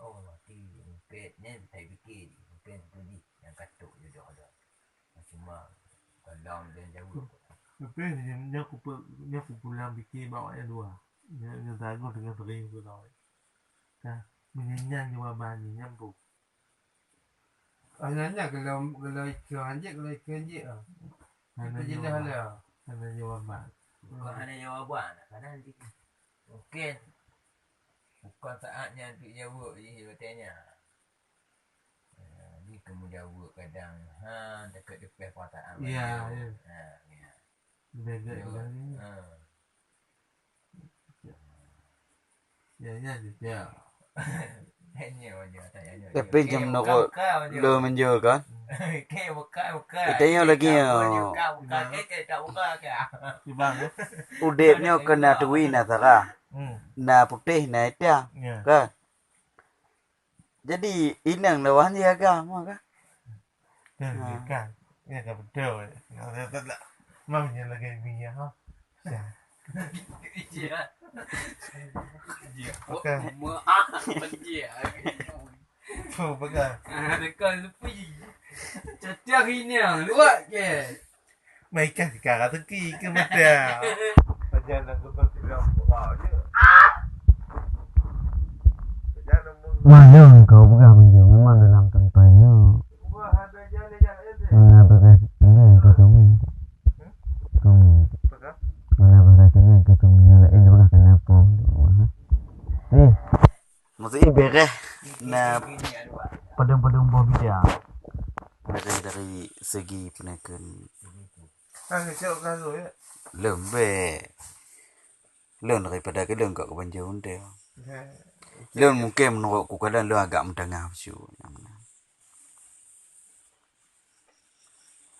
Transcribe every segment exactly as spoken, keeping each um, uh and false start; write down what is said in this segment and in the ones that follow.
Oh, mati. Mungkin ni saya fikir, mungkin tu di yang katuk jodoh dah. Cuma kalau dia jauh. Tapi nyoe kupu-, nyoe kumpulan fikir bak awaknyan dua. Nyoe, nyoe tagoe dengan sering tu tau. Ka, meunyoe nyan jawaban nyan, Bu. Ah, nyan, nyan kalau, kalau ikeu hanjeuet, kalau ikeu hanjeuet ah. Hana jawaban. Hana jawaban. Bukan hana jawaban, kadang di-, mungkin bukan saatnya untuk jawab, jadi bertanya. Ha, di kemudian kadang, ha, dekat depan perasaan. Ya, ya. Ha, ya. Beda. Ya. Ha. Ya, ya, ya. Tapi jam nurut lo menjur kan? Kita nyoe lagi nyoe. Udeb nyoe kena tui na sara. Hmm. Na putéh na itam. Ya. Kan? Jadi inong lawan jaga mah kan? Kan, kan. Ya, kan betul. Mam je lagi minyak ha. Iya. Iya. Okey. Mak, benci. Tu pegang. Ah, dekat sepi. Cacah ini luat ke? Mai ikan sekarang teki ke mata. Pajan nak kebang sekarang buka je. Pajan nak meng- Mana kau pegang pinjam memang dalam tempat ni. Mana beres ni kau tunggu. Tunggu. Mana beres ni kau tunggu. Yang lain dia pegang kenapa? Ni. Maksudnya beres na padum-padum boh bidang. Beres dari segi penekan. Kan kecil kan tu ya. Lembek. Lôn daripada ke lôn kok kebanjir undang. Ya. Lôn mungkin menurut ku kadang lôn agak mendengah su.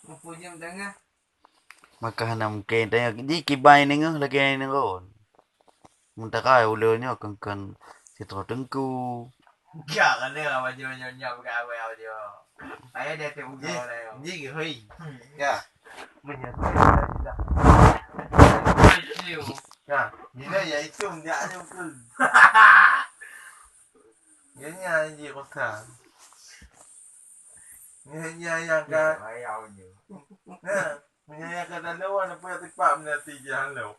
Apa je mendengah? Maka hana mungkin tanya ji kibai ningoh lagi ningoh. Sementara ulôn nyoe kan, kan sitra teungku. Enggak, kena baju nyoe, nyoe pegang awai baju. Saya dia tu udah lah. Ji, ji, hoi. Ya. Menyesal dah. Ya, bila ya itu dia ada pun. Ya, ni aja kota. Ni, ni yang kan. Ya, ayah punya. Nah. Meunyoe nyang ka taloe, na peue tipak meunati jih lo.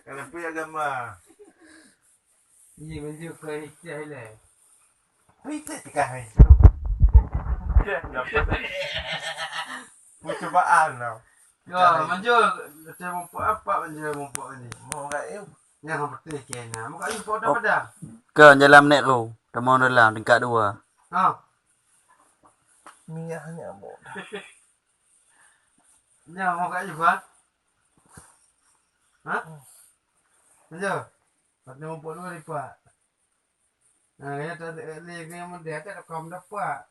Kana peue agama. Iya, meunyoe keu hikmah ilée. Hikmah tikah hai. Percobaan tau. Ya, meunyoe saya mumpuk apa, meunyoe mumpuk ni. Mau enggak, eh? Nyang beutôi kena. Muka ni pok dah pada. Ke dalam nek ru. Teman dalam tingkat dua. Ha. Minyak hanya bok. Nyoe mau kat Iban? Ha? Ayo. Patna mumpuk dua lipat. Nah, ya tak ada lagi yang muda tak ada kaum dapat.